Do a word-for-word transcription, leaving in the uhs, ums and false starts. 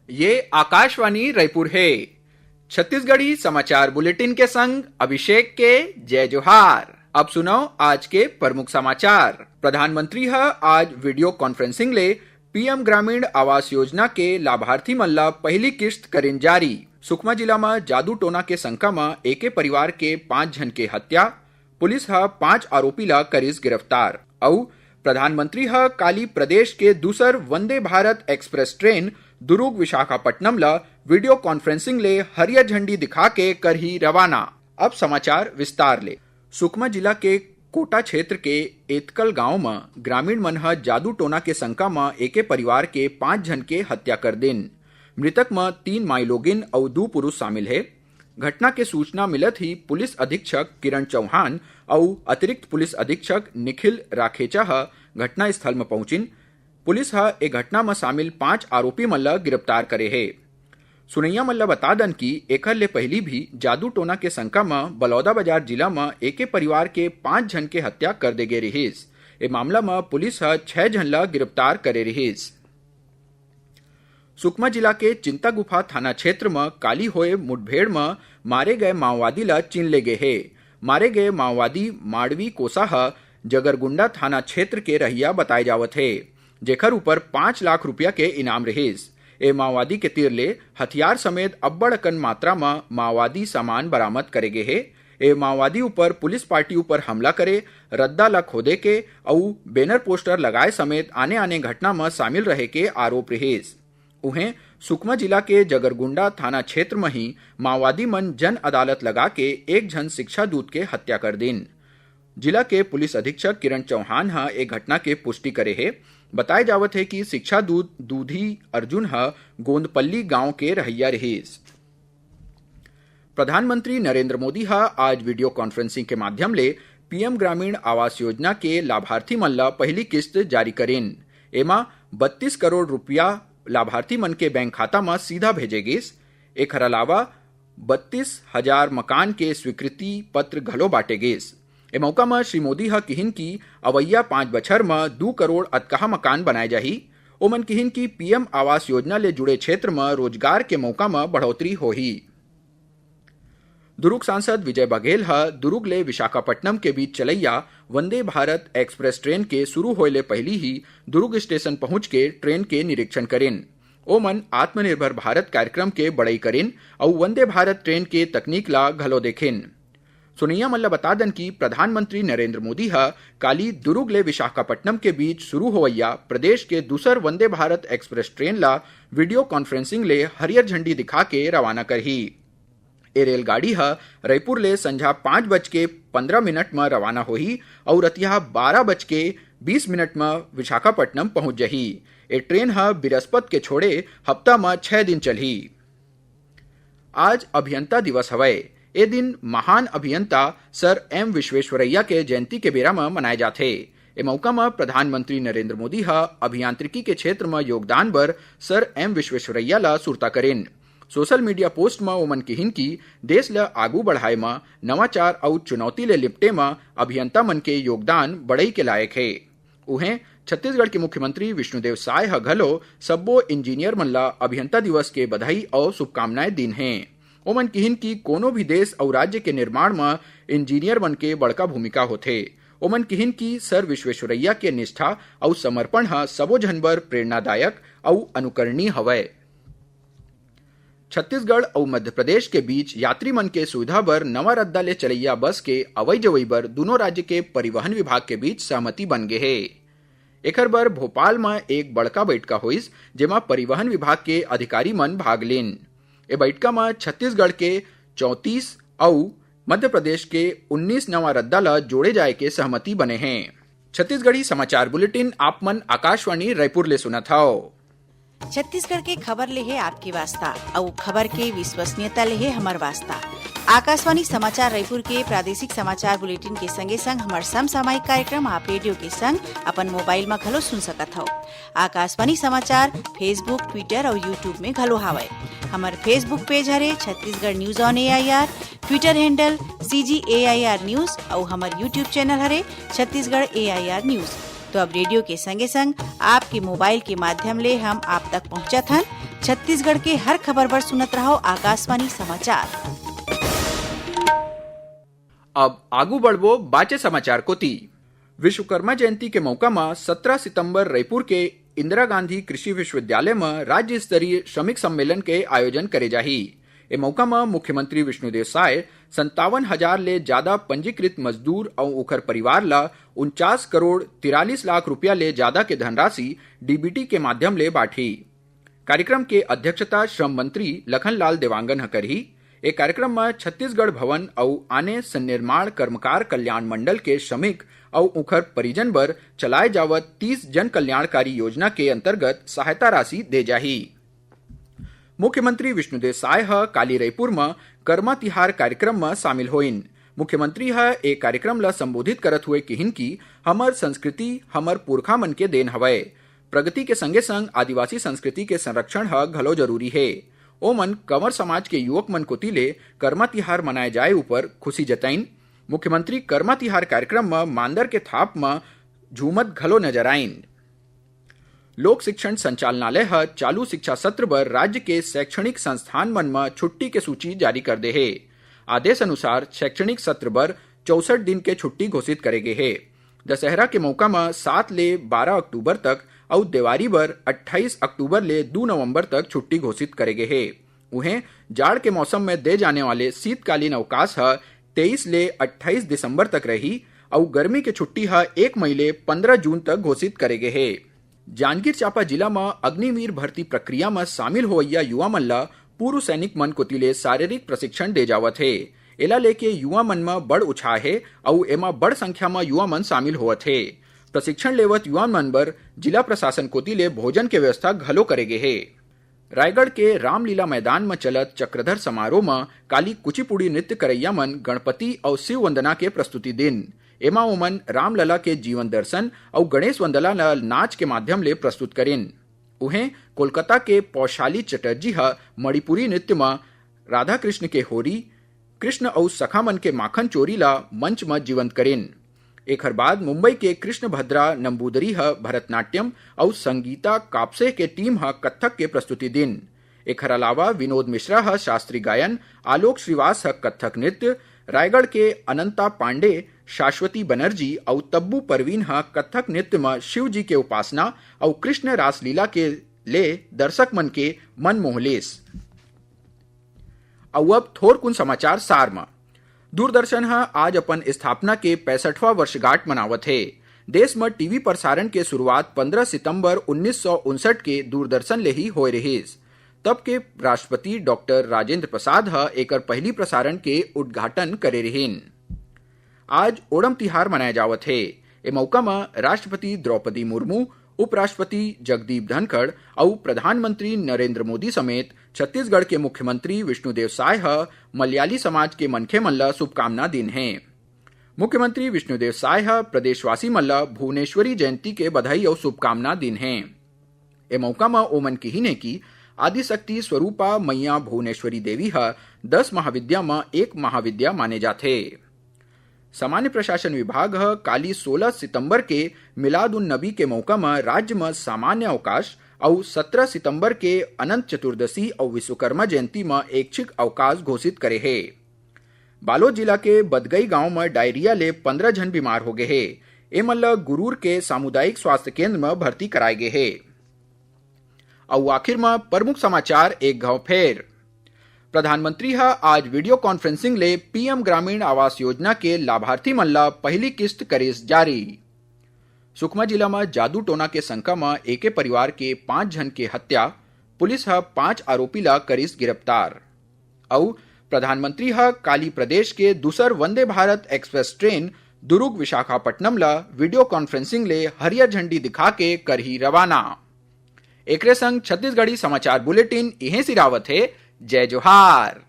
ये आकाशवाणी रायपुर हे। छत्तीसगढ़ी समाचार बुलेटिन के संग अभिषेक के जय जोहार। अब सुनव आज के प्रमुख समाचार। प्रधानमंत्री ह आज वीडियो कॉन्फ्रेंसिंग ले पीएम ग्रामीण आवास योजना के लाभार्थी मन ला पहली किस्त करिन जारी। सुकमा जिला म जादू टोना के शंका म एके परिवार के पांच झन के हत्या, पुलिस ह पांच आरोपी ला करिस गिरफ्तार। अउ प्रधानमंत्री ह काली प्रदेश के दूसर वंदे भारत एक्सप्रेस ट्रेन दुरुग विशाखापट्टनम ला वीडियो कॉन्फ्रेंसिंग ले हरियर झंडी दिखा के करही रवाना। अब समाचार विस्तार ले। सुकमा जिला के कोटा क्षेत्र के एतकल गांव म ग्रामीण मन ह जादू टोना के शंका म एके परिवार के पांच झन के हत्या कर दिन। मृतक म तीन माईलोगिन अउ दू पुरुष शामिल हे। घटना के सूचना मिलत ही पुलिस अधीक्षक किरण चौहान अउ अतिरिक्त पुलिस अधीक्षक निखिल राखेचा ह घटनास्थल म पहुंचिन। पुलिस ह ए घटना म शामिल पांच आरोपी मन ल गिरफ्तार करे हे। सुनइया मन ल बता दन कि एखर ले पहिली भी जादू टोना के शंका म बलौदाबाजार जिला म एके परिवार के पांच झन के हत्या कर दे गे रिहिस। ए मामला म पुलिस ह छह झन ल गिरफ्तार करे रिहिस। सुकमा जिला के चिंतागुफा थाना क्षेत्र म काली होए मुठभेड़ म मारे गए माओवादी ल चीन ले गे हे। मारे गए माओवादी माड़वी कोसा ह जगरगुंडा थाना क्षेत्र के रहइया बताए जावत हे, जेखर ऊपर पांच लाख रुपया के इनाम रिहिस। ए माओवादी के तीर ले हथियार समेत अब्बड़ अकन मात्रा म माओवादी सामान बरामद करे गे हे। ए माओवादी ऊपर पुलिस पार्टी ऊपर हमला करे, रद्दा ल खोदे के अउ बैनर पोस्टर लगाए समेत आने-आने घटना म शामिल रहे के आरोप रिहिस। उहें, सुकमा जिला के जगरगुंडा थाना क्षेत्र म ही माओवादी मन जन अदालत लगा के एक झन शिक्षा दूत के हत्या कर दिन। जिला के पुलिस अधीक्षक किरण चौहान ह ए घटना के पुष्टि करे हे। बताए जावत हे कि शिक्षा दूत दूधी अर्जुन ह गोंदपल्ली गांव के रहइया रिहिस। प्रधानमंत्री नरेंद्र मोदी ह आज वीडियो कॉन्फ्रेंसिंग के माध्यम ले पीएम ग्रामीण आवास योजना के लाभार्थी मन ल पहली किस्त जारी करिन। एमा बत्तीस करोड़ रुपया लाभार्थी मन के बैंक खाता म सीधा भेजे गिस। एखर अलावा बत्तीस हजार मकान के स्वीकृति पत्र घलो बांटे गिस। ए मौका म श्री मोदी ह किहिन कि अवइया पांच बछर म दू करोड़ अतकाहा मकान बनाए जाही। ओमन किहिन कि पीएम आवास योजना ले जुड़े क्षेत्र म रोजगार के मौका म बढ़ोतरी होही। दुरूग सांसद विजय बघेल ह दुरूग ले विशाखापट्टनम के बीच चलइया वंदे भारत एक्सप्रेस ट्रेन के शुरू होए ले पहिली ही दुरूग स्टेशन पहुंच के ट्रेन के निरीक्षण करिन। ओमन आत्मनिर्भर भारत कार्यक्रम के बड़ई करिन अउ वंदे भारत ट्रेन के तकनीक ला घलो देखिन। सुनइया मन ल बता दन कि प्रधानमंत्री नरेंद्र मोदी ह काली दुरूग ले विशाखापट्टनम के बीच शुरू होवइया प्रदेश के दूसर वंदे भारत एक्सप्रेस ट्रेन ला वीडियो कॉन्फ्रेंसिंग ले हरियर झंडी दिखा के रवाना करही। ए रेलगाड़ी ह रईपुर ले संझा पांच बज के पंद्रह मिनट म रवाना होही अउ रतिहा बारह बज के बीस मिनट म विशाखापट्टनम पहुंच जही। ए ट्रेन ह बिरस्पत के छोड़े हफ्ता म छह दिन चलही। आज अभियंता दिवस हवय। ए दिन महान अभियंता सर एम विश्वेश्वरैया के जयंती के बेरा म मनाए जाथे। ए मौका म प्रधानमंत्री नरेंद्र मोदी ह अभियांत्रिकी के क्षेत्र म योगदान बर सर एम विश्वेश्वरैया ल सुरता करिन। सोशल मीडिया पोस्ट म ओमन किहिन कि देश ल आगू बढ़ाए म, नवाचार अउ चुनौती ले निपटे म अभियंता मन के योगदान बड़ई के लायक हे। उहें, छत्तीसगढ़ के मुख्यमंत्री विष्णुदेव साय ह घलो सब्बो इंजीनियर मन ला अभियंता दिवस के बधाई अउ शुभकामनाएं दीन हे। ओमन किहिन कि कोनो भी देश अउ राज्य के निर्माण म इंजीनियर मन के बड़का भूमिका होथे। ओमन किहिन कि सर विश्वेश्वरैया के निष्ठा अउ समर्पण ह सबो झन बर प्रेरणादायक अउ अनुकरणीय हवय। छत्तीसगढ़ अउ मध्य प्रदेश के बीच यात्री मन के सुविधा बर नवा रद्दा ले चलइया बस के अवई जवई बर दूनों राज्य के परिवहन विभाग के बीच सहमति बन गे हे। एखर बर भोपाल म एक बड़का बइठका होइस, जेमा परिवहन विभाग के अधिकारी मन भाग लीन। ए बइठका म छत्तीसगढ़ के चौंतीस अउ मध्य प्रदेश के उन्नीस नवा रद्दा ल जोड़े जाए के सहमति बने हे। छत्तीसगढ़ी समाचार बुलेटिन आप मन आकाशवाणी रायपुर ले सुनत हव। छत्तीसगढ़ के खबर ले हे आपके वास्ता, अउ खबर के विश्वसनीयता ले हे हमर वास्ता। आकाशवाणी समाचार रायपुर के प्रादेशिक समाचार बुलेटिन के संगे संग हमर समसामयिक कार्यक्रम आप रेडियो के संग अपन मोबाइल म घलो सुन सकत हव। आकाशवाणी समाचार Facebook, Twitter अउ YouTube में घलो हावय। हमर Facebook पेज हरे Chhattisgarh news on AIR, Twitter handle CG AIR news अउ हमर YouTube चैनल हरे छत्तीसगढ़ एआईआर न्यूज। तो अब रेडियो के संगे संग आपके मोबाइल के माध्यम ले हम आप तक पहुंचत हन। छत्तीसगढ़ के हर खबर बर सुनत रहव आकाशवाणी समाचार। अब आगू बढ़बो बाचे समाचार कोति। विश्वकर्मा जयंती के मौका म सत्रह सितंबर रायपुर के इंदिरा गांधी कृषि विश्वविद्यालय म राज्य स्तरीय श्रमिक सम्मेलन के आयोजन करे जाही। ए मौका म मुख्यमंत्री विष्णुदेव साय संतावन हजार ले जादा पंजीकृत मजदूर अउ उखर परिवार ल उनचास करोड़ तिरालीस लाख रुपया ले जादा के धनराशि डीबीटी के माध्यम ले बांटही। कार्यक्रम के अध्यक्षता श्रम मंत्री लखनलाल देवांगन ह करही। ए कार्यक्रम म छत्तीसगढ़ भवन अउ आने सन्निर्माण कर्मकार कल्याण मंडल के श्रमिक अउ उखर परिजन बर चलाए जावत तीस जन कल्याणकारी योजना के अंतर्गत सहायता राशि दे जाही। मुख्यमंत्री विष्णुदेव साय ह काली रायपुर म करमा तिहार कार्यक्रम म शामिल होइन। मुख्यमंत्री ह ए कार्यक्रम ल संबोधित करत हुए किहिन कि हमर संस्कृति हमर पुरखा मन के देन हवय। प्रगति के संगे संग आदिवासी संस्कृति के संरक्षण ह घलो जरूरी हे। ओमन कंवर समाज के युवक मन कोति ले करमा तिहार मनाए जाए ऊपर खुशी जताइन। मुख्यमंत्री करमा तिहार कार्यक्रम म मांदर के थाप म झूमत घलो नजर आइन। लोक शिक्षण संचालनालय ह चालू शिक्षा सत्र बर राज्य के शैक्षणिक संस्थान मन म छुट्टी के सूची जारी कर दे हे। आदेश अनुसार शैक्षणिक सत्र बर चौसठ दिन के छुट्टी घोषित करे गे हे। दशहरा के मौका म सात ले बारह अक्टूबर तक अउ देवारी बर अट्ठाईस अक्टूबर ले दू नवंबर तक छुट्टी घोषित करे गे हे। उहें, जाड़ के मौसम में दे जाने वाले शीतकालीन अवकाश ह तेईस ले अट्ठाईस दिसंबर तक रही अउ गर्मी के छुट्टी ह एक मई ले पंद्रह जून तक घोषित करे गे हे। जांजगीर चांपा जिला म अग्निवीर भर्ती प्रक्रिया म शामिल होवइया युवा मन ल पूर्व सैनिक मन कोति ले शारीरिक प्रशिक्षण दे जावत हे। एला लेके युवा मन म बड़ उछाह हे अउ एमा बड़ संख्या म युवा मन शामिल होवत हे। प्रशिक्षण लेवत युवा मन बर जिला प्रशासन कोति ले भोजन के व्यवस्था घलो करे गे हे। रायगढ़ के रामलीला मैदान म चलत चक्रधर समारोह म काली कुचिपुड़ी नृत्य करइया मन गणपति अउ शिव वंदना के प्रस्तुति दिन। एमा ओमन रामलला के जीवन दर्शन अउ गणेश वंदना ल नाच के माध्यम ले प्रस्तुत करिन। उहें, कोलकाता के पौशाली चटर्जी ह मणिपुरी नृत्य म राधा कृष्ण के होरी, कृष्ण अउ सखा मन के माखन चोरी ल मंच म जीवंत करिन। एखर बाद मुंबई के कृष्ण भद्रा नंबूदरी ह भरतनाट्यम अउ संगीता कापसे के टीम ह कत्थक के प्रस्तुति दिन। एखर अलावा विनोद मिश्रा ह शास्त्रीय गायन, आलोक श्रीवास ह कत्थक नृत्य, रायगढ़ के अनंता पांडे, शाश्वती बनर्जी अउ तब्बू परवीन ह कत्थक नृत्य म शिव जी के उपासना अउ कृष्ण रासलीला के ले दर्शक मन के मन मोह लेस। अउ अब थोरकुन समाचार सार म। दूरदर्शन ह आज अपन स्थापना के पैंसठवां वर्षगांठ मनावत हे। देश म टीवी प्रसारण के शुरुआत पंद्रह सितंबर उन्नीस सौ उनसठ के दूरदर्शन ले ही होए रिहिस। तब के राष्ट्रपति डॉक्टर राजेंद्र प्रसाद ह एकर पहिली प्रसारण के उद्घाटन करे रिहिन। आज ओणम तिहार मनाए जावत हे। ए मौका म राष्ट्रपति द्रौपदी मुर्मू, उपराष्ट्रपति जगदीप धनखड़ अउ प्रधानमंत्री नरेंद्र मोदी समेत छत्तीसगढ़ के मुख्यमंत्री विष्णुदेव साय ह मलयाली समाज के मनखे मन ल शुभकामना दिन हे। मुख्यमंत्री विष्णुदेव साय ह प्रदेशवासी मन ल भुवनेश्वरी जयंती के बधाई अउ शुभकामना दिन हे। ए मौका म ओमन किहिन हे कि आदिशक्ति स्वरूपा मैया भुवनेश्वरी देवी ह दस महाविद्या म एक महाविद्या माने जाथे। सामान्य प्रशासन विभाग ह काली सोलह सितंबर के मिलाद उन नबी के मौका म राज्य म सामान्य अवकाश अउ सत्रह सितंबर के अनंत चतुर्दशी अउ विश्वकर्मा जयंती म ऐच्छिक अवकाश घोषित करे हे। बालोद जिला के बदगई गांव म डायरिया ले पंद्रह झन बीमार हो गे हे। एमन ल गुरूर के सामुदायिक स्वास्थ्य केंद्र म भर्ती कराए गे हे। अउ आखिर म प्रमुख समाचार एक घाव फेर। प्रधानमंत्री ह आज वीडियो कॉन्फ्रेंसिंग ले पीएम ग्रामीण आवास योजना के लाभार्थी मन ल पहिली किस्त करिस जारी। सुकमा जिला म जादू टोना के शंका म एके परिवार के पांच झन के हत्या, पुलिस ह पांच आरोपी ल करिस गिरफ्तार। अउ प्रधानमंत्री ह काली प्रदेश के दूसर वंदे भारत एक्सप्रेस ट्रेन दुर्ग विशाखापट्टनम ल वीडियो कॉन्फ्रेंसिंग ले हरियर झंडी दिखा के करही रवाना। एकरे संग छत्तीसगढ़ी समाचार बुलेटिन इहें सिरावत हे। जय जोहार।